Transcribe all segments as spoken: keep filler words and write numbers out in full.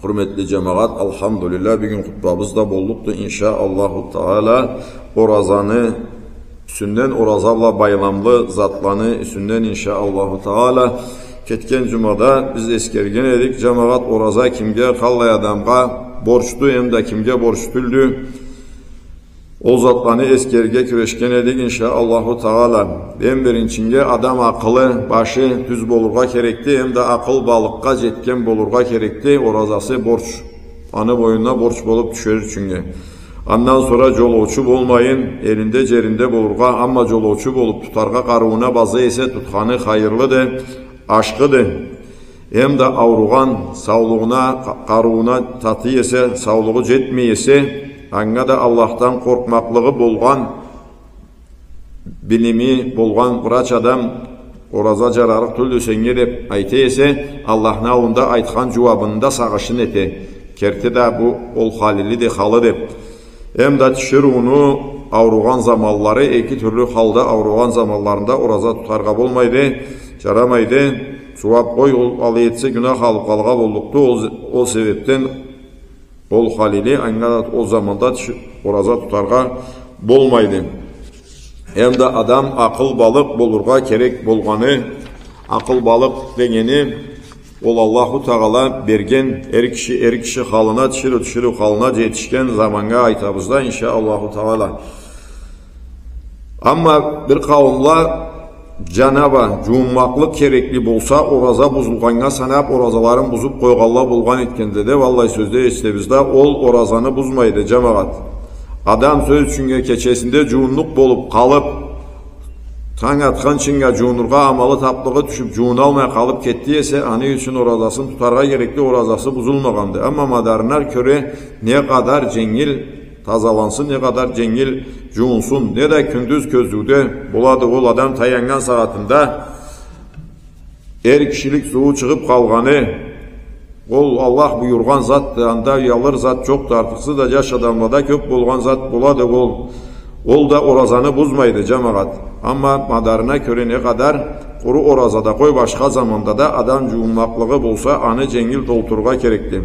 Хурметли джамагъат, алхамдулиллах, бюгюн хутбабыз да боллукъду, иншаАллаху Таала, оразаны юсюнден, ораза бла байламлы затланы юсюнден, иншаАллаху Таала. Кетген джумада биз эсгерген эдик, джамагъат, ораза кимге, къаллай адамгъа борчду, эм да кимге борч тюлдю. Ол затланы эсгерирге кюрешген эдик, иншаАллаху Таала. Эм биринчинге, адам акъылы, башы тюз болургъа керекди, эм да акъылбалыкъгъа джетген болургъа керекди, оразасы борч. Аны бойнуна борч болуп тюшер ючюннге. Андан сора джолоучу болмайын, элинде, джеринде болургъа, амма джолоучу болуп тутаргъа къарыууна база эсе, тутханы хайырлыды, ашхыды. Эм да ауругъан, саулугъуна, къа-, къарыууна татый эсе, саулугъу джетмей эсе, анга да Аллахдан къоркъмакълыгъы болгъан, билими болгъан врач адам, ораза джарарыкъ тюлдю сеннге деп айта эсе, Аллахны аллында айтхан джууабыны да сагъышын эте. Керти да бу ол халилиди халы деп. Эм да тиширыуну ауругъан заманлары, эки тюрлю халда ауругъан заманларында ораза тутаргъа болмайды, джарамайды. Сууаб къой, ол алай этсе, гюнах алып къалгъа боллукъду. Ол, ол себепден ол халили, анга да ол заманда тиши-, ораза тутаргъа болмайды. Эм да адам акъылбалыкъ болургъа керек болгъаны, акъылбалыкъ дегени, ол Аллаху Таала берген эр киши, эр киши халына, тиширыу, тиширыу халына джетишген заманнга айтабыз да, иншаАллаху Таала. Амма бир къауумла джанаба, джууунмакълыкъ керекли болса, ораза бузулгъаннга санап, оразаларын бузуп къойгъанла болгъан этгенди деп, аллай сёзле эшитебиз да, ол оразаны бузмайды, джамагъат. Адам, сёз ючюннге, кечесинде джуууннукъ болуп къалып, танг атхынчыннга джуунургъа амалы, таплыгъы тюшюп, джууналмай къалып кетди эсе, аны ючюн оразасын тутаргъа керекди, оразасы бузулмагъанды. Амма мадарына кёре не къадар дженгил тазалансын, не къадар дженгил джууунсун, неда кюндюз кёзюуде болады, ол адам таяннган сагъатында эр кишилик суу чыгъып къалгъаны, ол Аллах буюргъан затды, анда уялыр зат джокъду, артыкъсыз да джаш адамлада кёп болгъан зат болады, ол, ол да оразаны бузмайды, джамагъат. Амма мадарына кёре не къадар, къуру оразада къой, башха заманда да адам джууунмакълыгъы болса, аны дженгил толтурургъа керекди.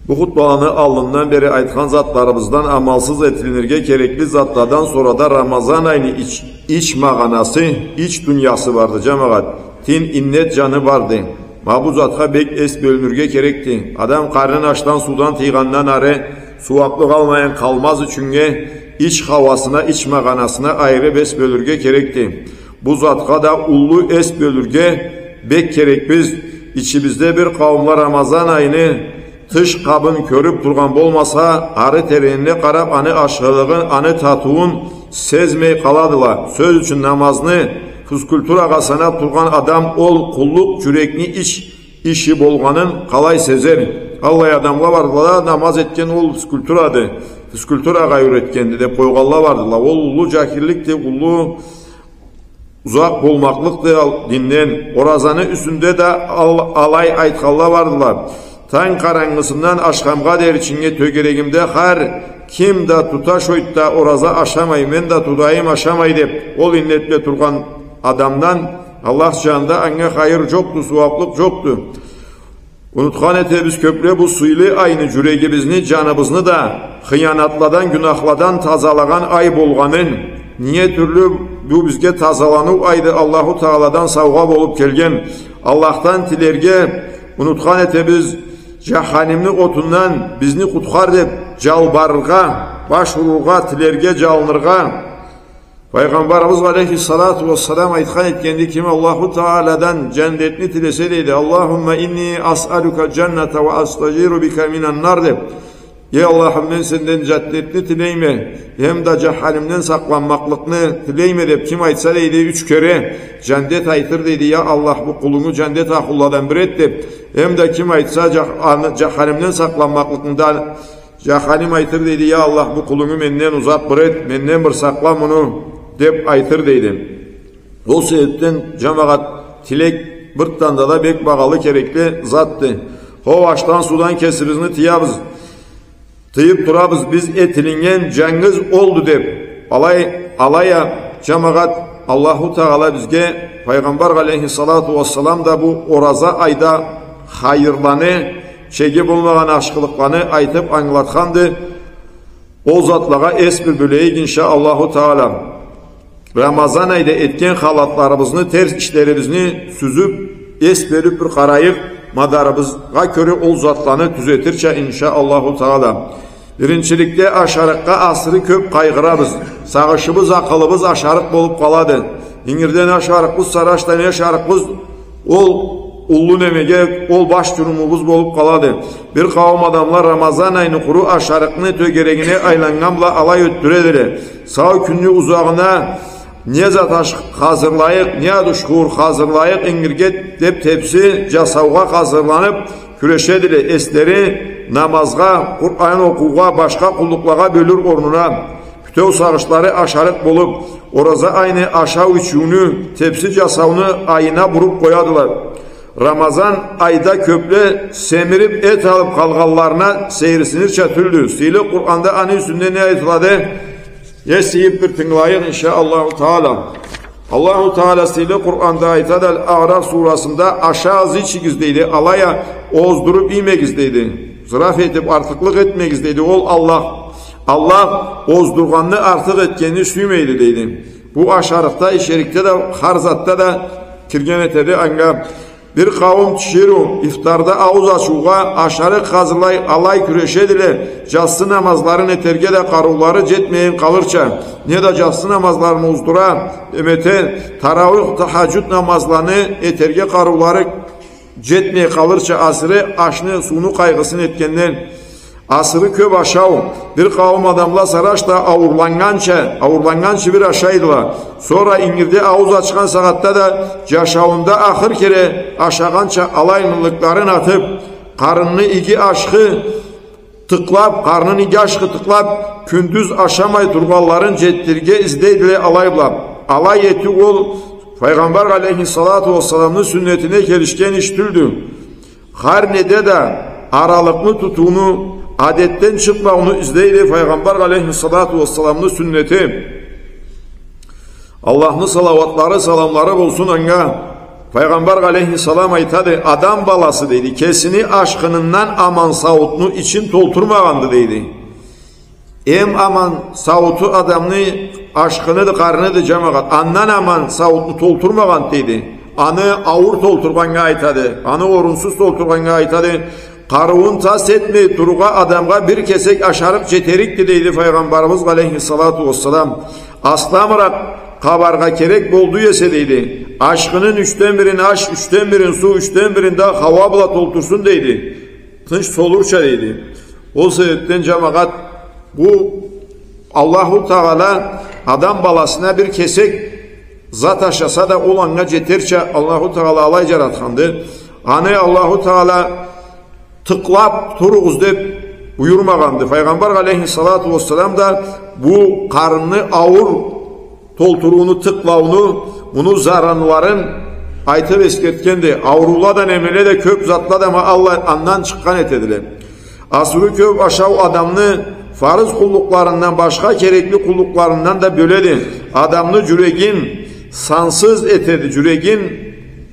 Бу хутбаланы аллындан бери айтхан затларыбыздан, амалсыз этилинирге керекли затладан сора да Рамазан айны ич, ич магъанасы, ич дуниясы барды, джамагъат. Тин иннет джаны барды. Ма бу затха бек эс бёлюнюрге керекди. Адам къарнын ашдан, суудан тыйгъандан ары сууаблыкъ алмайын къалмаз ючюннге ич хауасына, ич магъанасына айырып эс бёлюрге керекди. Бу затха да уллу эс бёлюрге бек керекбиз. Ичибизде бир къауумла Рамазан айыны тыш къабын кёрюп тургъан болмаса, ары теренине къарап, аны ашхылыгъын, аны татыуун сезмей къаладыла. Сёз ючюн, намазны физкультурагъа санап тургъан адам ол къуллукъ джюрекни ич иши болгъанын къалай сезер? Аллай адамла бардыла да, намаз этген ол физкультурады, физкультурагъа юретгенди деп къойгъанла бардыла. Ол уллу джахилликди, уллу узакъ болмакълыкъды ал-, динден. Оразаны юсюнде да ал-, алай айтханла бардыла. Танг къарангысындан ашхамгъа дери ичинде тёгерегимде хар ким да тута шойду да ораза ашамай, мен да тутайым ашамай деп, ол иннет бла тургъан адамдан Аллах джанында анга хайыр джокъду, сууаблыкъ джокъду. Унутхан этебиз кёпле бу сыйлы айны, джюрегибизни, джаныбызны да хыянатладан, гюнахладан тазалагъан ай болгъанын. Не тюрлю бу бизге тазаланыу айды, Аллаху Тааладан саугъа болуп келген. Аллахдан тилерге унутхан этебиз, джаханимни отундан бизни къутхар деп джалбарыргъа, баш урургъа, тилерге, джалыныргъа. Пайгъамбарыбыз алейхиссалату уассалам айтхан этгенди, ким Аллаху Тааладан джандетни тилесе, дейди, «Аллахумма инни асъалука джанната ва астаджиру бика минан нар», деп. Эй Аллахым, мен сенден джандетни тилейме, эм да джаханимден сакъланмакълыкъны тилейме, деп ким айтса, дейди, юч кере, джандет айтыр, дейди, я Аллах, бу къулунгу джандет ахлуладан бир эт, деп. Эм да ким айтса, джах-, аны, джаханимден сакъланмакълыкъны да Джаханим айтыр, дейди, я Аллах, бу къулунгу менден узакъ бир эт, менден бир сакъла муну, деп айтыр, дейди. Ол себепден, джамагъат, тилек бир танда да бек багъалы, керекли затды. Хо, ашдан, суудан кесибизни тыябыз. Тыйып турабыз биз, этилиннген джангыз олду деп. Алай, алай а, джамагъат, Аллаху Таала бизге, Пайгъамбар алейхиссалату уассалам да бу ораза айда хайырланы, чеги болмагъан ашхылыкъланы айтып ангылатханды. Ол затлагъа эс бир бёлейик, иншаАллаху Таала. Рамазан айда этген халатларыбызны, терс ишлерибизни сюзюп, эс бёлюп бир къарайыкъ, мадарыбызгъа кёре ол затланы тюзетирча, иншаАллаху Таала. Биринчиликде, ашарыкъгъа асыры кёп къайгъырабыз. Сагъышыбыз, акъылыбыз ашарыкъ болуп къалады. Ингирден ашарыкъбыз, сарачдан ашарыкъбыз, ол уллу немеге, ол баш джурумубуз болуп къалады. Бир къауум адамла Рамазан айны къуру ашарыкъны тёгерегине айланнган бла алай ётдюредиле. Сау кюнню узагъына не зат аш хазырлайыкъ, не адушхуур хазырлайыкъ ингирге деп тепси джасаугъа хазырланып кюрешедиле. Эслери намазгъа, Къуран окъуугъа, башха къуллукълагъа бёлюр орнуна, бютеу сагъышлары ашарыкъ болуп, ораза айны ашау-ичиуню, тепси джасауну айына буруп къоядыла. Рамазан айда кёпле семирип эт алып къалгъанларына сейирсинирча тюлдю. Сыйлы Къуранда аны юсюнде не айтылады? Эс ийип бир тынгылайыкъ, иншаАллаху Таала. Аллаху Таала сыйлы Къуранда айтады, Аль-Аъраф сурасында: «Ашагъыз, ичигиз», — дейди. Алай а оздуруп иймегиз, дейди. Зыраф этип, артыкълыкъ этмегиз, дейди. Ол Аллах, Аллах оздургъанны, артыкъ этгенни сюймейди, дейди. Бу ашарыкъда, ичерикде да, хар затда да кирген этеди анга. Бир къауум тиширыу, ифтарда аууз ачыугъа ашарыкъ хазырлай, алай кюрешедиле, джатсы намазларын этерге да къарыулары джетмейин къалырча, неда джатсы намазларын оздура, эм эте, тарауих, тахаджуд намазланы этерге къарыулары джетмей къалырча, асыры ашны, сууну къайгъысын этгенден. Асыры кёп ашау, бир къауум адамла сарачда ауурланнганча, ауурланнганчы бир ашайдыла. Сора ингирде аууз ачхан сагъатда да, джашауунда ахыр кере ашагъанча, алаймыллыкъларын атып, къарынны иги ашхы тыкълап, къарнын иги ашхы тыкълап, кюндюз ашамай тургъанларын джетдирирге излейдиле алай бла. Алай этиу ол Файгъамбар алейхиссалату уассаламны сюннетине келишген иш тюлдю. Хар неде да аралыкъны тутууну, адетден чыкъмауну излейди Файгъамбар алейхиссалату уассаламны сюннети. Аллахны салауатлары, саламлары болсун анга. Файгъамбар алейхиссалам айтады: «Адам баласы, — дейди, — кесини ашхынындан аман сауутну ичин толтурмагъанды», — дейди. Эм аман саууту адамны ашхыныды, къарныды, джамагъат. Андан аман сауутну толтурмагъан, дейди. Аны ауур толтургъаннга айтады, аны орунсуз толтургъаннга айтады. Къарыуун тас этмей турургъа адамгъа бир кесек ашарыкъ джетерикди, дейди Файгъамбарыбыз алейхиссалату уассалам. Асламыракъ къабаргъа керек болду эсе, дейди, ашхынын ючден бирин аш, ючден бирин суу, ючден бирин да хауа бла толтурсун, дейди. Тынч солурча, дейди. Ол себепден, джамагъат, бу Аллаху Таала адам баласына бир кесек зат ашаса да, ол анга джетерча Аллаху Таала алай джаратханды. Аны Аллаху Таала тыкълап туругъуз деп буюрмагъанды. Файгъамбар алейхиссалату уассалам да бу къарынны ауур толтурууну, тыкълауну, муну зарарыларын айтып эсгертгенди. Ауруула да, немеле да, кёп затла да ма аллай андан чыкъгъан этедиле. Асыры кёп ашау адамны фарыз къуллукъларындан, башха керекли къуллукъларындан да бёледи. Адамны джюрегин сансыз этеди, джюрегин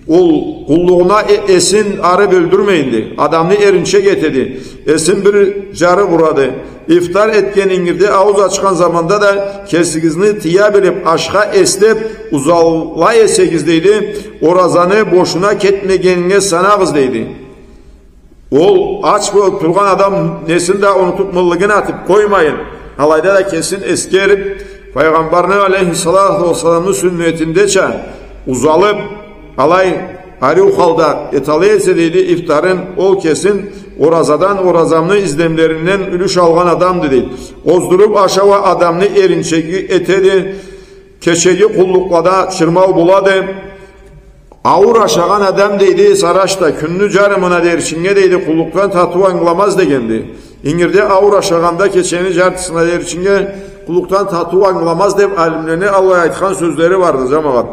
Ол къуллугъуна э-, эсин ары бёлдюрмейди. Адамны эринчек этеди. Эсин бир джары бурады. Ифтар этген ингирде, аууз ачхан заманда да кесигизни тыя билип, ашха эслеп, узала эсегиз, дейди, оразаны бошуна кетмегенинге санагъыз, дейди. Ол ач болуп тургъан адам несин да унутуп, мыллыгын атып къоймайын, алайда да кесин эсгерип, Файгъамбарны алейхиссалату уассаламны сюннетиндеча узалып, алай ариу халда эталай эсе, дейди, ифтарын, ол кесин оразадан, оразамны излемлеринден юлюш алгъан адамды, дейди. Оздуруп ашау а адамны эринчеги этеди, кечеги къуллукълада чырмау болады. Ауур ашагъан адам, дейди, сарачда кюнню джарымына деричинге, дейди, къуллукъдан татыу ангыламаз дегенди. Ингирде ауур ашагъанда кечени джартысына деричинге къуллукъдан татыу ангыламаз деп, алимлени аллай айтхан сёзлери барды, джамагъат.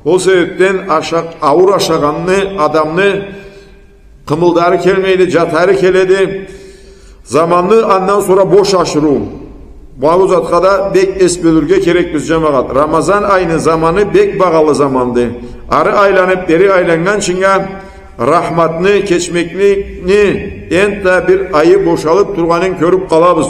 Ол себепден аша-, ауур ашагъанны адамны къымылдары келмейди, джатары келеди. Заманны андан сора бош ашырыу. Бу затха да бек эс бёлюрге керекбиз, джамагъат. Рамазан айны заманы бек багъалы заманды. Ары айланып, бери айланнганчынга рахматны, кечмекликни энтда бир айы бошалып тургъанын кёрюп къалабыз.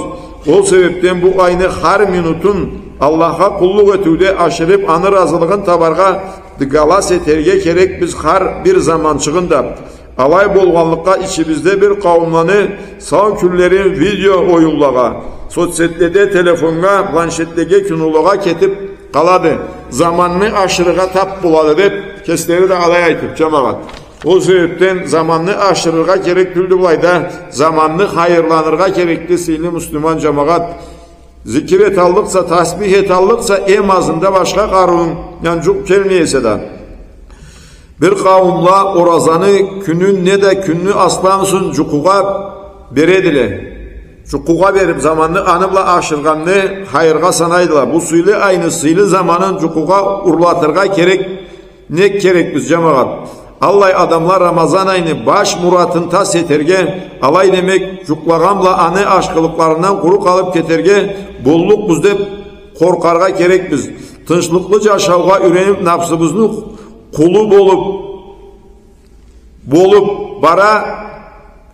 Ол себепден бу айны хар минутун Аллахха къуллукъ этиуде ашырып, аны ыразылыгъын табаргъа дыгалас этерге керекбиз хар бир заманчыгъын да. Алай болгъанлыкъгъа, ичибизде бир къауумланы сау кюнлерин видео оюнлагъа, соцсетледе, телефоннга, планшетлеге, кинолагъа кетип къалады. Заманны ашырыргъа тап болады деп, кеслери да алай айтып, джамагъат. Ол себепден заманны ашырыргъа керек тюлдю былайда, заманны хайырланыргъа керекди, сыйлы муслиман джамагъат. Зикир эталлыкъса, тасбих эталлыкъса, эм азында башха къарыуунг джукъ келмей эсе да. Бир къауумла оразаны кюнюн неда кюнню асламысын джукъугъа бередиле. Джукъугъа берип, заманны аны бла ашыргъанны хайыргъа санайдыла. Бу сыйлы айны сыйлы заманын джукъугъа урлатыргъа керек, нек керекбиз, джамагъат? Аллай адамла Рамазан айны баш муратын тас этерге, алай демек, джукълагъан бла аны ашхылыкъларындан къуру къалып кетерге боллукъбуз деп къоркъаргъа керекбиз. Тынчлыкълы джашаугъа юренип, нафсыбызны къулу болуп, болуп бара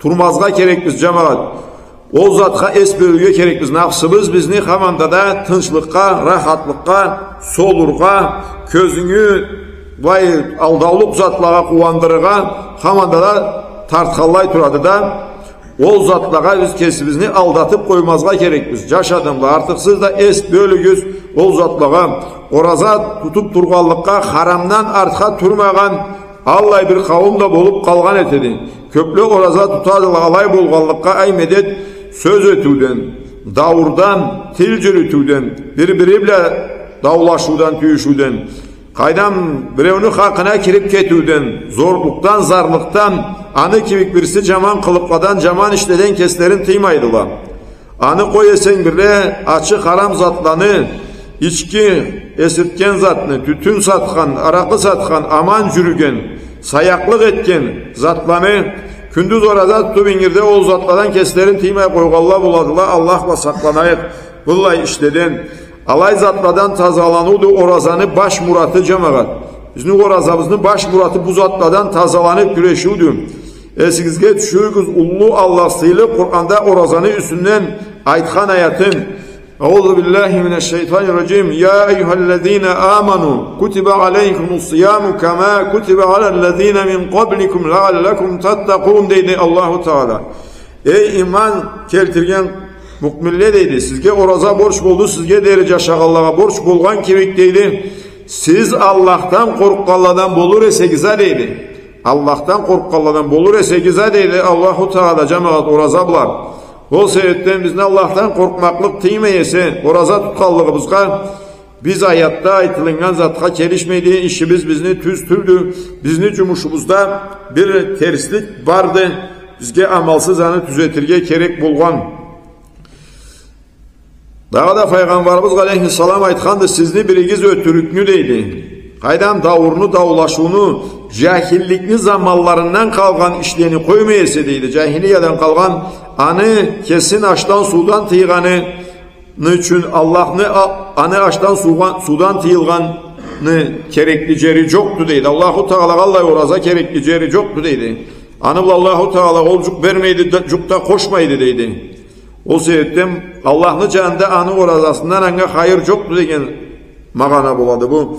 турмазгъа керекбиз, джамагъат. Ол затха эс бёлюрге керекбиз. Нафсыбыз бизни хаманда да тынчлыкъгъа, рахатлыкъгъа, солургъа, кёзюнгю былай алдаулукъ затлагъа къууандырыргъа хаманда да тартханлай турады да. Ол затлагъа биз кесибизни алдатып къоймазгъа керекбиз. Джаш адамла, артыкъсыз да эс бёлюгюз ол затлагъа. Ораза тутуп тургъанлыкъгъа харамдан артха турмагъан аллай бир къауум да болуп къалгъан этеди. Кёпле ораза тутадыла, алай болгъанлыкъгъа, ай медет, сёз этиуден, дауурдан, тил джюрютюуден, бир-бири бла даулашыудан, тюйюшюуден, къайдам, биреуню хакъына кирип кетиуден, зорлукъдан, зарлыкъдан, аны кибик бирси джаман къылыкъладан, джаман ишледен кеслерин тыймайдыла. Аны къой эсенг, бирле ачы харам затланы, ички, эсиртген затны, тютюн сатхан, аракъы сатхан, аман джюрюген, саякълыкъ этген затланы, кюндюз ораза тутуп, ингирде ол затладан кеслерин тыймай къойгъанла боладыла, Аллах бла сакъланайыкъ быллай ишледен. Алай затладан тазаланыуду оразаны баш мураты, джамагъат. Бизни оразабызны баш мураты бу затладан тазаланып кюрешиудю. Эсигизге тюшюрюгюз, уллу Аллах сыйлы Къуранда оразаны юсюнден айтхан аятын. أعوذ بالله من الشيطان الرجيم. يا أيها الذين آمنوا كتب عليكم الصيام كما كتب على الذين من قبلكم لعلكم تتقون, дейди Аллаху Таала. Эй, иман келтирген муъминле, дейди, сизге ораза борч болду, сизге дери джашагъанлагъа борч болгъан кибик, дейди, сиз Аллахдан къоркъгъанладан болур эсегиз а, дейди. Аллахдан къоркъгъанладан болур эсегиз а, дейди Аллаху Таала, джамагъат, ораза бла. Ол себепден бизни Аллахдан къоркъмакълыкъ тыймай эсе, ораза тутханлыгъыбызгъа, биз аятда айтылыннган затха келишмейди, ишибиз бизни тюз тюлдю, бизни джумушубузда бир терслик барды, бизге амалсыз аны тюзетирге керек болгъан. Дагъыда Файгъамбарыбыз алейхиссалам айтханды, сизни биригиз ётюрюкню, дейди. Къайдам, дауурну, даулашыуну, джахилликни заманларындан къалгъан ишлени къоймай эсе, дейди. Джахилиядан къалгъан, аны кесин ашдан, суудан тыйгъаны ючюн Аллахны а-, аны ашдан, суугъан-, суудан тыйылгъанны керекли джери джокъду, дейди. Аллаху Таалагъа аллай ораза керекли джери джокъду, дейди. Аны бла Аллаху Таала ол джукъ бермейди да, джукъ да къошмайды, дейди. Ол себепден Аллахны джанында аны оразасындан анга хайыр джокъду деген магъана болады бу.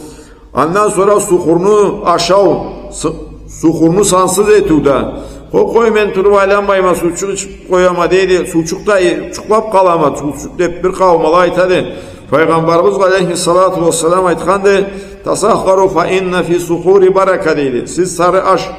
Андан сора сухурну ашау, сы-, сухурну сансыз этиу да. Къо-, къой, мен туруп айланмайма, суучукъ ичип къояма, дейди, суучукъ да и-, джукълап къалама, суучукъ деп бир къауум алай айтады. Файгъамбарыбыз алейхиссалату уассалам айтханды, «Тасаххару фа инна фи сухури барака», дейди. Сиз сары аш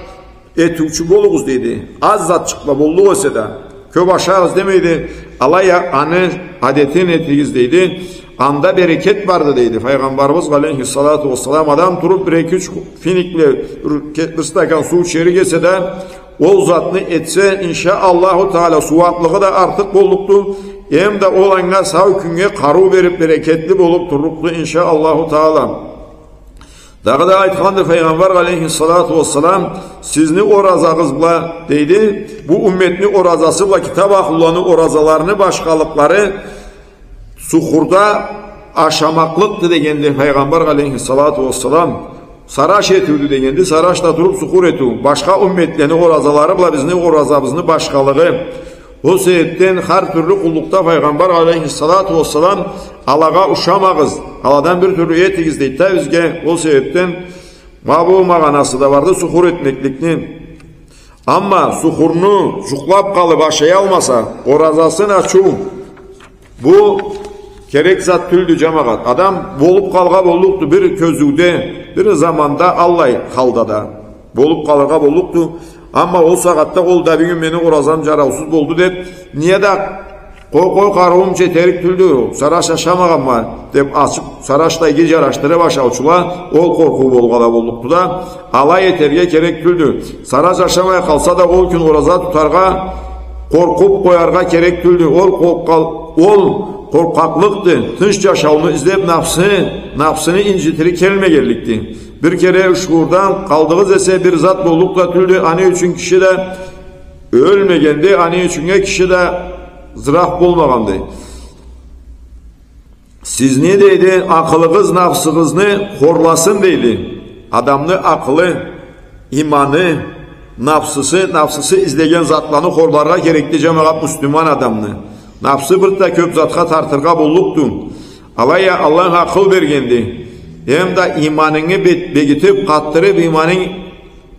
этиучю болугъуз, дейди. Аз затчыкъла боллукъ эсе да, кёп ашагъыз демейди. Алай а аны адетин этигиз, дейди. Анда берекет барды, дейди Файгъамбарыбыз алейхиссалату уассалам. Адам туруп бир эки-юч финикле, бир ке-, бир стакан суу ичерик эсе да, ол затны этсе, иншаАллаху Таала, сууаплыгъы да артыкъ боллукъду. Эм да ол анга сау кюннге къарыу берип, берекетли болуп турлукъду, иншаАллаху Таала. Дагъыда айтханды Файгъамбар алейхиссалату уассалам, сизни оразагъыз бла, дейди, бу умметни оразасы бла китап ахлуланы оразаларыны башхалыкълары сухурда ашамакълыкъды, дегенди Файгъамбар алейхиссалату уассалам. Сараш этиудю дегенди, сарашда туруп сухур этиу. Башха умметлени оразалары бла бизни оразабызны башхалыгъы. Ол себепден хар тюрлю къуллукъда Файгъамбар алейхиссалату уассалам: «Алагъа ушамагъыз, аладан бир тюрлю этигиз», — дейди да бизге. Ол себепден ма бу магъанасы да барды сухур этмекликни. Амма сухурну жукълап къалып ашаялмаса, оразасын ачыу, бу керек зат тюлдю, жамагъат. Адам болуп къалгъа боллукъду бир кёзюуде, бир заманда, аллай халда да болуп къалыргъа боллукъду. Амма ол сагъатда ол да: «Бюгюн мени оразам жараусуз болду», — деп, не да «Къой, къой, къарыуум, жетерик тюлдю, сараш ашамагъанма», — деп ачып, сарашда иги жарашдырып ашаучула, ол къоркъуу болгъа да боллукъду да, алай этерге керек тюлдю. Сараш ашамай къалса да, ол кюн ораза тутаргъа къоркъуп къояргъа керек тюлдю. Ол къоркъал-, ол къоркъакълыкъды, тынч жашауну излеп, нафсыны, нафсыны инжитири келмегенликди. Бир кере ушхуурдан къалдыгъыз эсе, бир зат боллукъ да тюлдю, аны ючюн киши да ёлмегенди, аны ючюннге киши да зыраф болмагъанды. Сизни, дейди, акъылыгъыз нафсыгъызны хорласын, дейди. Адамны акъылы, иманы, нафсысы, нафсысы излеген затланы хорларгъа керекди, жамагъат, муслиман адамны. Нафсы бир да кёп затха тартыргъа боллукъду. Алай а Аллах акъыл бергенди. Эм да иманынгы бет-, бегитип, къатдырып, иманынг-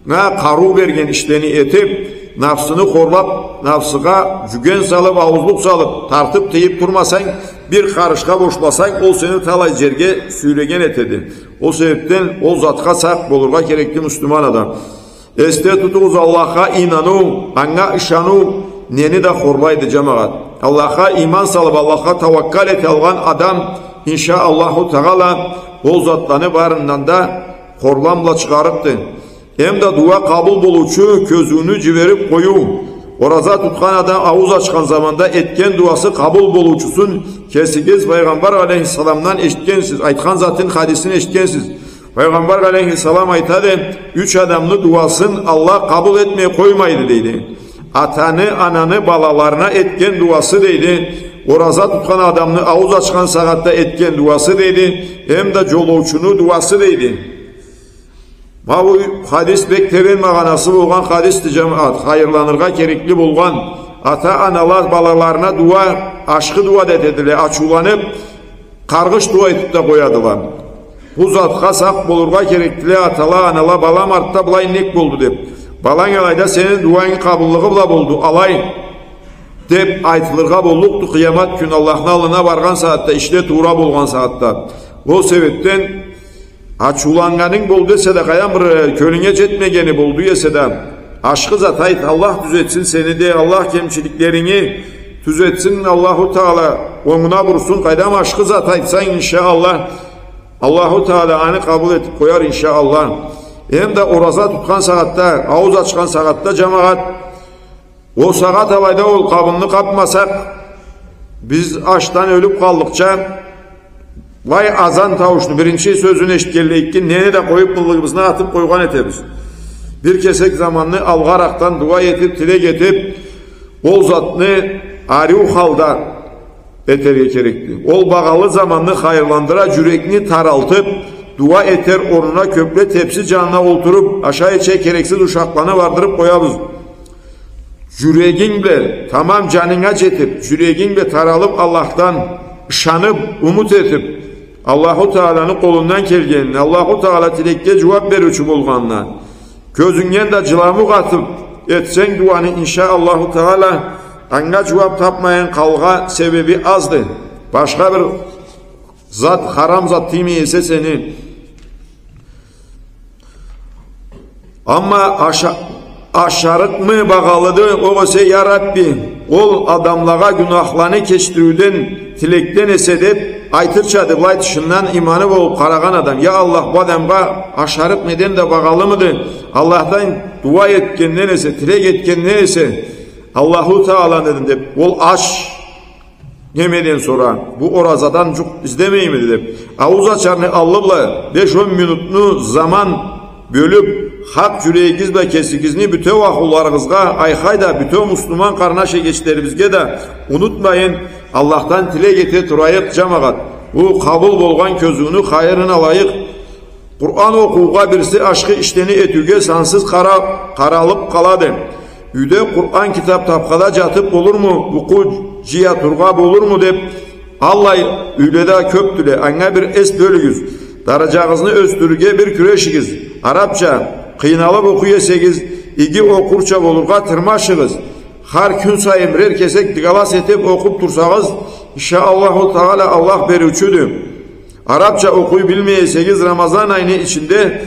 га къарыу берген ишлени этип, нафсыны хорлап, нафсыгъа жюген салып, ауузлукъ салып, тартып, тыйып турмасанг, бир къарышха бошласанг, ол сени талай жерге сюйреген этеди. Ол себепден ол затха сакъ болургъа керекди муслиман адам. Эсде тутугъуз, Аллахха ийнаныу, анга ышаныу нени да хорлайды, жамагъат. Аллахха ийман салып, Аллахха тауаккал эте алгъан адам, иншаАллаху Тагъала, ол затланы барындан да хорлам бла чыгъарыкъды. Эм да дуа къабыл болуучу кёзюуню жиберип къоюу. Ораза тутхан адам аууз ачхан заманда этген дуасы къабыл болуучусун кесигиз Файгъамбар алейхиссаламдан эшитгенсиз, айтхан затын, хадисин эшитгенсиз. Файгъамбар алейхиссалам айтады: «Юч адамны дуасын Аллах къабыл этмей къоймайды», — дейди. Атаны, ананы балаларына этген дуасы, дейди. Ораза тутхан адамны аууз ачхан сагъатда этген дуасы, дейди. Эм да жолоучуну дуасы, дейди. Ма бу хадис бек терен магъанасы болгъан хадисди, жамагъат, хайырланыргъа керекли болгъан. Ата-анала балаларына дуа, ашхы дуа да этедиле, ачыуланып, къаргъыш дуа этип да къоядыла. Бу затха сакъ болургъа керекдиле атала, анала, балам артда былай нек болду деп. Баланг алайда сени дуанг къабыллыгъы бла болду, алай деп айтылыргъа боллукъду къыямат кюн Аллахны аллына баргъан сагъатда, ишле туура болгъан сагъатда. Ол себепден ачыуланнганынг болду эсе да, къайдан бир, э, кёлюнге жетмегени болду эсе да, ашхы зат айт, Аллах тюзетсин сени да, Аллах кемчиликлеринги тюзетсин, Аллаху Тагъала онгуна бурсун, къайдам ашхы зат айтсанг, иншаАллах, Аллаху Тагъала аны къабыл этип къояр, иншаАллах. Эм да ораза тутхан сагъатда, аууз ачхан сагъатда, жамагъат, ол сагъат алайда ол къабынны къапмасакъ, биз ачдан ёлюп къаллыкъча, былай азан тауушну биринчи сёзюн эшитгенлей, нени да къоюп, мыллыгыбызны атып къойгъан этебиз. Бир кесек заманны алгъаракъдан дуа этип, тилек этип, ол затны ариу халда этерге керекди. Ол багъалы заманны хайырландыра, жюрекни таралтып, дуа этер орнуна кёпле тепси жанына олтуруп, аша-иче керексиз ушакъланы бардырып къоябыз. Жюрегинг бла, тамам жанынга жетип, жюрегинг бла таралып, Аллахдан ышанып, умут этип, Аллаху Тагъаланы къолундан келгенин, Аллаху Тагъала тилекге жууап бериучю болгъанына, кёзюнгден да жыламукъ атып этсенг дуаны, иншаАллаху Тагъала, анга жууап тапмайын къалгъа себеби азды. Башха бир зат, харам зат тиймей эсе сени. Амма аша-, ашарыкъмы багъалыды огъесе, я Рабби, ол адамлагъа гюнахланы кечдириуден тилекден эсе деп айтырчады былай тышындан иманы болуп къарагъан адам. Я Аллах, бу адамгъа ашарыкъ неден да багъалымыды? Аллахдан дуа этгенден эсе, тилек этгенден эсе, Аллаху Тагъала, дедим, деп, ол ач немеден сора, бу оразадан жукъ излемеймиди деп, аууз ачарны аллы бла беш-он минутну заман бёлюп, хакъ жюрегигиз бла кесигизни бютеу ахлуларыгъызгъа, айхай да, бютеу муслиман къарнаш-эгечлерибизге да унутмайын, Аллахдан тилек эте турайыкъ, жамагъат. Бу къабыл болгъан кёзюуню хайырын алайыкъ. Къуран окъуугъа, бирси ашхы ишлени этиуге сансыз къара-, къаралыб къалады. Юйде Къуран китаб табхада джатыб болурму, укъуу джыя тургъа болурму деб, аллай юйледе кёбдюле. Анга бир эс бёлюгюз. Дараджагъызны ёсдюрюрге бир кюрешигиз. Арабча къыйналыб окъуй эсегиз, иги окъурча болургъа тырмашыгъыз. Хар кюн сайын бирер кесек дыгалас этиб окъуб турсагъыз, иншаАллаху Таала, Аллах бериучюдю. Арабча окъуй билмей эсегиз, Рамазан айны ичинде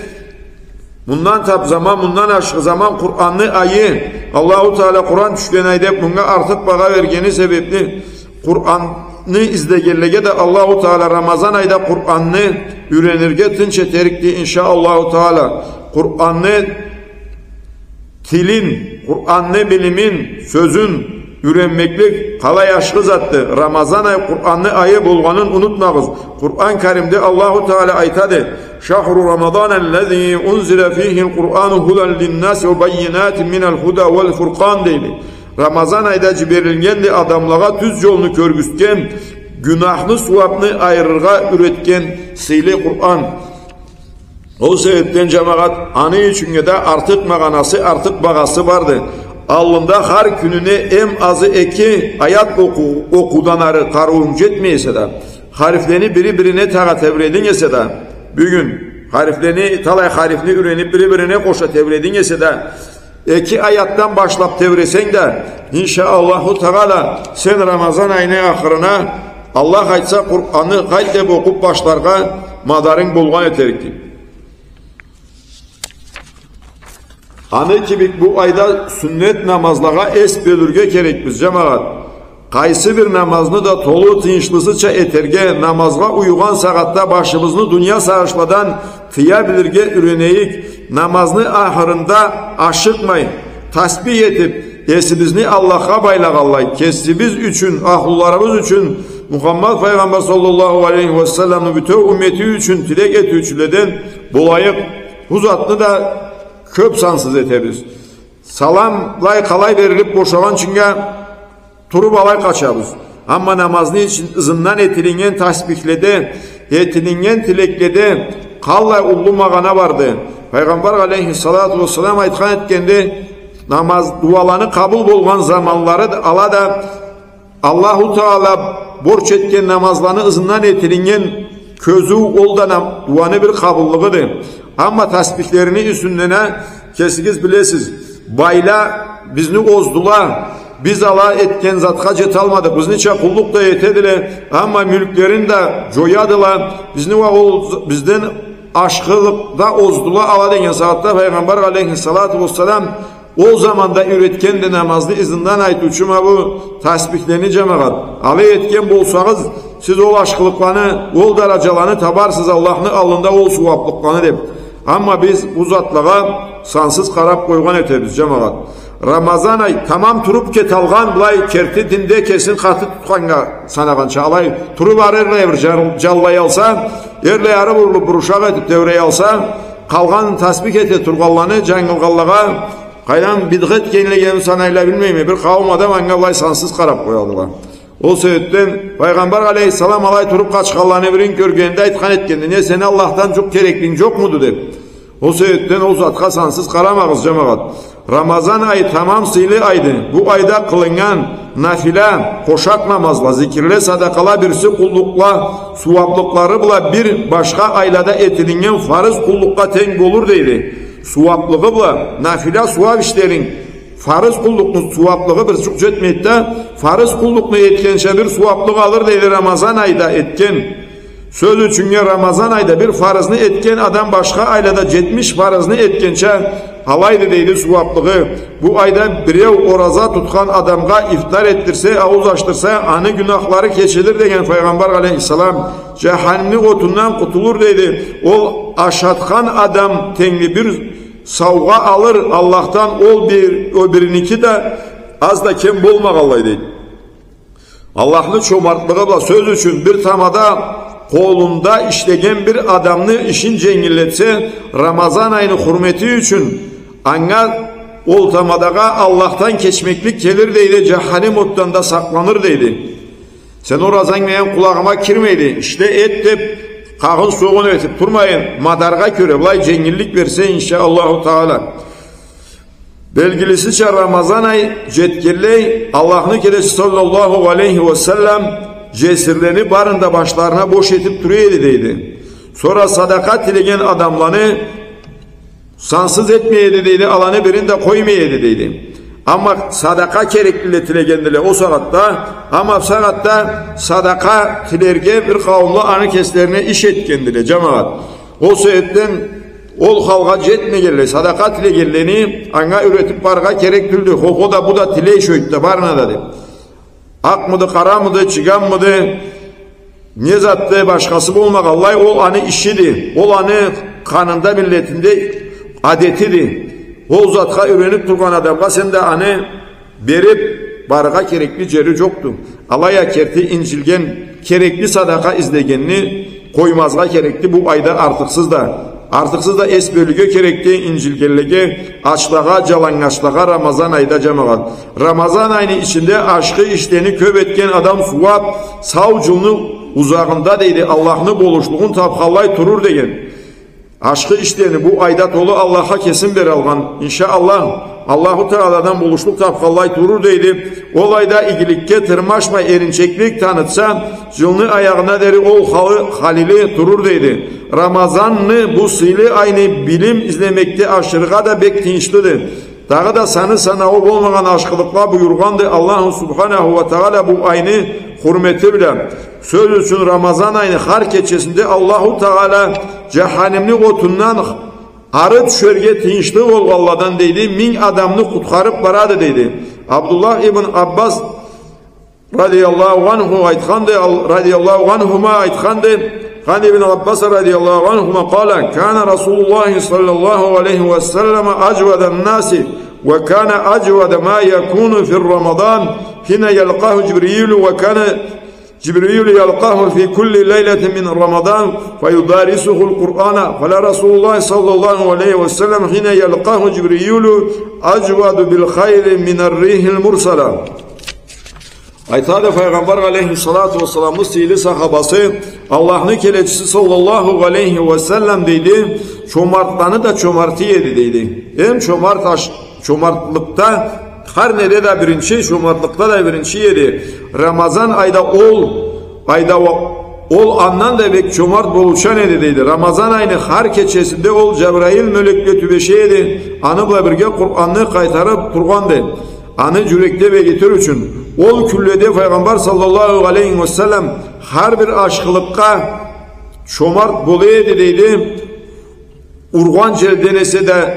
мындан таб заман, мындан ашхы заман Къуранны айы, Аллаху Таала Къуран тюшген ай деб мынга артыкъ багъа бергени себебли, Къуранны излегенлеге да Аллаху Таала Рамазан айда Къуранны юренирге тынч этерикди, иншаАллаху Таала. Къуранны тилин, Къуранны билимин, сёзюн юренмеклик къалай ашхы затды. Рамазан ай Къуранны айы болгъанын унутмагъыз. Къуран Каримде Аллаху Таала айтады: «Шахру Рамадан аллази унзила фихил Къурану худан линнаси ва баййинатин минал худа вал фуркъан», — дейди. Рамазан айда джиберилгенди адамлагъа тюз джолну кёргюзтген, гюнахны, сууабны айырыргъа юретген сыйлы Къуран. Ол себебден, джамагъат, аны ючюннге да артыкъ магъанасы, артыкъ багъасы барды. Аллында хар кюнюне эм азы эки аят окъу-, окъуудан ары къарыуунг джетмей эсе да, харифлени бири-бирине тагъа тебрединг эсе да, бюгюн харифлени, талай харифни юрениб, бири-бирине къоша тебрединг эсе да, эки аятдан башлаб тебресенг да, иншаАллаху Таала, сен Рамазан айны ахырына, Аллах айтса, Къуранны къайт деб окъуб башларгъа мадарынг болгъан этерикди. Аны кибик бу айда сюннет намазлагъа эс бёлюрге керекбиз, джамагъат. Къайсы бир намазны да толу тыйыншлысыча этерге, намазгъа уюгъан сагъатда башыбызны дуния сагъышладан тыя билирге юренейик. Намазны ахырында ашыкъмай, тасбих этиб, эсибизни Аллахха байлагъанлай, кесибиз ючюн, ахлуларыбыз ючюн, Мухаммад Файгъамбар саллаллаху алейхи ва салламны бютеу уммети ючюн тилек этиучюледен болайыкъ. Бу затны да кёб сансыз этебиз. Салам былай къалай берилиб бошагъанчынга туруб алай къачабыз. Амма намазны ич-, ызындан этилиннген тасбихледе, этилиннген тилекледе къаллай уллу магъана барды. Файгъамбар алейхиссалату вассалам айтхан этгенди, намаз, дуаланы къабыл болгъан заманлары ала да Аллаху Таала борч этген намазланы ызындан этилиннген кёзюу, ол да нам-, дуаны бир къабыллыгъыды. Амма тасбихлерини юсюнден а кесигиз билесиз. Байла бизни оздула, биз ала этген затха джеталмадыкъ. Бизнича къуллукъ да этедиле, амма мюлклерин да джоядыла. Бизни уа ол з-, бизден ашхылыкъда оздула ала деген сагъатда Файгъамбар алейхиссалату вассалам ол заманда юретгенди намазны ызындан айтыучу ма бу тасбихлени, джамагъат. Алай этген болсагъыз, сиз ол ашхылыкъланы, ол дараджаланы табарсыз Аллахны аллында, ол сууаблыкъланы деб. Амма биз бу затлагъа сансыз къараб къойгъан этебиз, джамагъат. Рамазан ай тамам туруб кеталгъан, былай керти динде кесин къаты тутханнга санагъанча, алай туруб ары эрлай бир джар-, джанлаялса, эрлай ары бурулуб, бир ушакъ этиб тебреялса, къалгъан тасбих эте тургъанланы, джангылгъанлагъа, къайдан бидгъа этгенлеге санайла билмейме, бир къауум адам анга былай сансыз къараб къоядыла. Ол себебден Пайгъамбар алейхиссалам алай туруб къачханланы бирин кёргенде айтхан этгенди: «Не, сени Аллахдан джукъ кереклинг джокъмуду?» — деб. Ол себебден ол затха сансыз къарамагъыз, джамагъат. Рамазан ай тамам сыйлы айды. Бу айда къылыннган нафила, къошакъ намазла, зикирле, садакъала, бирси къуллукъла, сууаблыкълары бла бир башха айлада этилиннген фарыз къуллукъгъа тенг болур, дейди. Сууаблыгъы бла, нафила сууаб ишлеринг, фарыз къуллукъну сууаблыгъы бир джукъ джетмейди да, фарыз къуллукъну этгенча бир сууаблыкъ алыр, дейди, Рамазан айда этген. Сёз ючюннге, Рамазан айда бир фарызны этген адам башха айлада джетмиш фарызны этгенча алайды, дейди, сууаблыгъы. Бу айда биреу ораза тутхан адамгъа ифтар этдирсе, аууз ачдырса, аны гюнахлары кечилир, деген Пайгъамбар алейхиссалам. Джаханимни отундан къутулур, дейди. Ол ашатхан адам тенгли бир саугъа алыр Аллахдан, ол бир, ол бириники да аз да кем болмагъанлай, дейди. Аллахны чомартлыгъы бла, сёз ючюн, бир тамада къолунда ишлеген бир адамны ишин дженгиллетсе, Рамазан айны хурмети ючюн, анга, ол тамадагъа Аллахдан кечмеклик келир, дейди, джаханим отдан да сакъланыр, дейди. Сен оразанг менен къулагъыма кирмейди, ишле, эт деб, къагъын-согъун этип турмайын, мадаргъа кёре, былай дженгиллик берсе, иншаАллаху Таала. Белгилисича, Рамазан ай джетгенлей, Аллахны келечиси саллаллаху алейхи ва саллам джесирлени барын да башларына бош этип тура эди, дейди. Сора садакъа тилеген адамланы сансыз этмей эди, дейди, аланы бирин да къоймай эди, дейди. Амма садакъа кереклиле тилегендиле ол сагъатда, амма сагъатда садакъа тилерге бир къауумла аны кеслерине иш этгендиле, джамагъат. Ол себепден ол халгъа джетмегенлей, садакъа тилегенлени анга юретип барыргъа керек тюлдю. Хо, хо да, бу да тилей шойду да, барына да деп. Акъмыды, къарамыды, чыгъанмыды, не затды, башхасы болмагъанлай, ол аны ишиди. Ол аны къанында, миллетинде адетиди. Ол затха юренип тургъан адамгъа сен да аны берип барыргъа керекли джери джокъду. Алай а керти инджилген, керекли садакъа излегенни къоймазгъа керекди бу айда артыкъсыз да. Артыкъсыз да эс бёлюрге керекди инджилгенлеге, ачлагъа, джаланнгачлагъа Рамазан айда, джамагъат. Рамазан айны ичинде ашхы ишлени кёп этген адам сууап сау джылны узагъында, дейди, Аллахны болушлугъун тапханлай турур деген. Ашхы ишлени бу айда толу Аллахха кесин бералгъан, иншаАллах, Аллаху Тааладан болушлукъ тапханлай турур, дейди. Ол айда игиликге тырмашмай, эринчеклик танытса, джылны аягъына дери ол халы, халили турур, дейди. Рамазанны, бу сыйлы айны билим излемекде ашырыргъа да бек тыйыншлыды. Дагъыда саны-санауу болмагъан ашхылыкъла буюргъанды Аллаху Субханаху ва Таала бу айны хурмети бла. Сёз ючюн, Рамазан айны хар кечесинде Аллаху Таала джаханимни отундан ары тюшерге тыйыншлы болгъанладан, дейди, минг адамны къутхарып барады, дейди. Абдуллах ибн Аббас радияллаху анху айтханды, ал-, радияллаху анхума айтханды, عن ابن عباس رضي الله عنهما قال: كان رسول الله صلى الله عليه وسلم أجود الناس، وكان أجود ما يكون في رمضان حين يلقاه جبريل، وكان جبريل يلقاه في كل ليلة من رمضان فيدارسه القرآن، فلرسول الله صلى الله عليه وسلم حين يلقاه جبريل أجود بالخير من الريح المرسلة. Айтады, Файгъамбар алейхиссалату уассаламны сыйлы сахабасы, Аллахны келечиси саллаллаху алейхи уа саллам, дейди, чомартланы да чомарты эди, дейди. Эм чомарт аш-, чомартлыкъда, хар неде да биринчи, чомартлыкъда да биринчи эди. Рамазан айда ол, айда о-, ол андан да бек чомарт болуучан эди, дейди. Рамазан айны хар кечесинде ол Джабраил мёлекге тюбеше эди. Аны бла бирге Къуранны къайтарып тургъанды. Аны джюрекде бегитир ючюн. Ол кюнледе Файгъамбар саллаллаху алейхи уа саллам хар бир ашхылыкъгъа чомарт бола эди, дейди. Ургъан джелден эсе да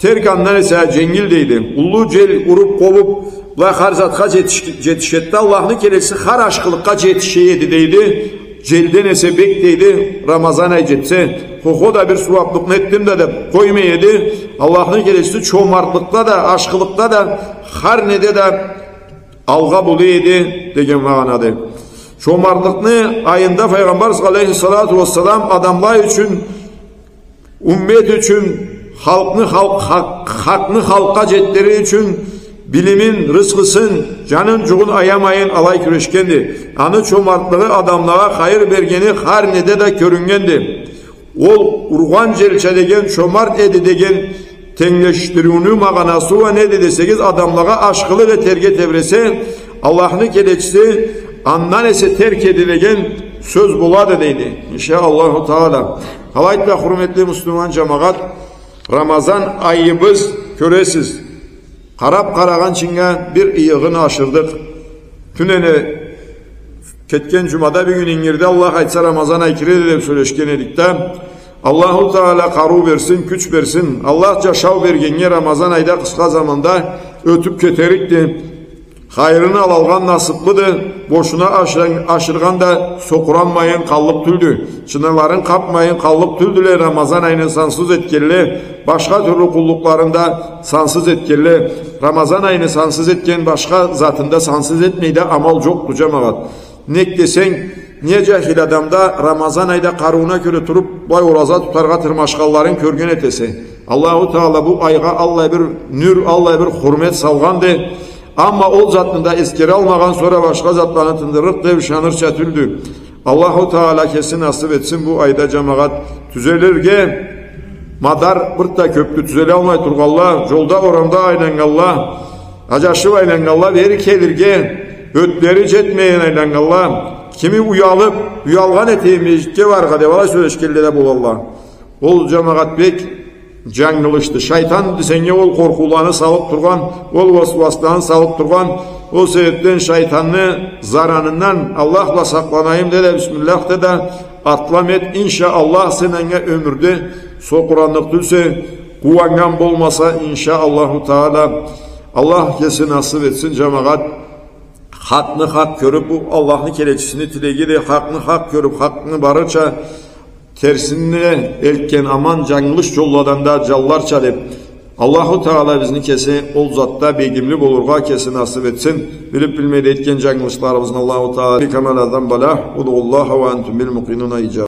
терк, андан эсе дженгил, дейди. Уллу джел уруп, къобуп, ла хар затха джетиш-, джетишеди да, Аллахны келечиси хар ашхылыкъгъа джетише эди, дейди. Джелден эсе бек, дейди, Рамазан ай джетсе, хо-хо да бир сууаплыкъны этдим да деп къоймай эди. Аллахны келечиси чомартлыкъда да, ашхылыкъда да, хар неде да алгъа бола эди деген магъанады. Чомартлыкъны айында Файгъамбар алейхиссалату уассалам адамла ючюн, уммет ючюн, халкъны халкъ-, хакъ-, хакъны халкъгъа джетдирир ючюн билимин, рызкъысын, джанын, джугъун аямайын алай кюрешгенди. Аны чомартлыгъы адамлагъа хайыр бергени хар неде да кёрюннгенди. Ол ургъан джелча деген чомарт эди деген тенглешдириуню магъанасы уа неди десегиз, адамлагъа ашхылыкъ этерге тебресе, Аллахны келечиси андан эсе терк эди деген сёз болады, дейди. Иншааллаху Таала. Алайды да, хурметли муслиман джамагъат, Рамазан айыбыз, кёресиз, къарап къарагъанчынга бир ыйыгъын ашырдыкъ. Тюнене, кетген джумада, бюгюн ингирде, Аллах айтса, Рамазан ай киреди деп сёлешген эдик да. Аллаху Таала къарыу берсин, кюч берсин. Аллах джашау бергеннге Рамазан айда къысха заманда ётюп кетерикди. Хайырын алалгъан насыплыды, бошуна ашыран-, ашыргъан да сокъуранмайын къаллыкъ тюлдю. Чыналарын къапмайын къаллыкъ тюлдюле Рамазан айны сансыз этгенле, башха тюрлю къуллукъларын да сансыз этгенле. Рамазан айны сансыз этген башха затын да сансыз этмей да амал джокъду, джамагъат. Нек десенг, не джахил адам да Рамазан айда къарыууна кёре туруп, былай ораза тутаргъа тырмашханларын кёрген этесе. Аллаху Таала бу айгъа аллай бир нюр, аллай бир хурмет салгъанды. Амма ол затны да эсгералмагъан, сора башха затланы тындырырыкъ деп ышанырча тюлдю. Аллаху Таала кеси насып этсин бу айда, джамагъат, тюзелирге. Мадар бир да кёпдю, тюзелалмай тургъанла, джолда, орамда айланнганла, аджашып айланнганла, бери келирге, ётлери джетмеген айланнганла, кими уялып, уялгъан этейим межгитге барыргъа деп, алай сёлешгенле да болалла. Ол, джамагъат, бек джангылышды. Шайтанды сеннге ол къоркъууланы салып тургъан, ол уасуасланы салып тургъан. Ол себепден шайтанны заранындан Аллах бла сакъланайым де да, бисмиллях де да, атлам эт. Иншааллах, сен анга ёмюрде сокъуранныкъ тюлсе, къууаннган болмаса, иншааллаху таала, Аллах кеси насып этсин, джамагъат. Хакъны хакъ кёрюп, бу Аллахны келечисини тилеги да, хакъны хакъ кёрюп, хакъны барыча терсине элтген, аман, джангылыш джолладан да джанларча деп. Аллаху Таала бизни кеси ол затда бегимли болургъа кеси насып этсин. Билип-билмей да этген джангылышларыбызны Аллаху Таала. Бикамал адам бала, удуллаха ва антум бил мукъинуна иджаб.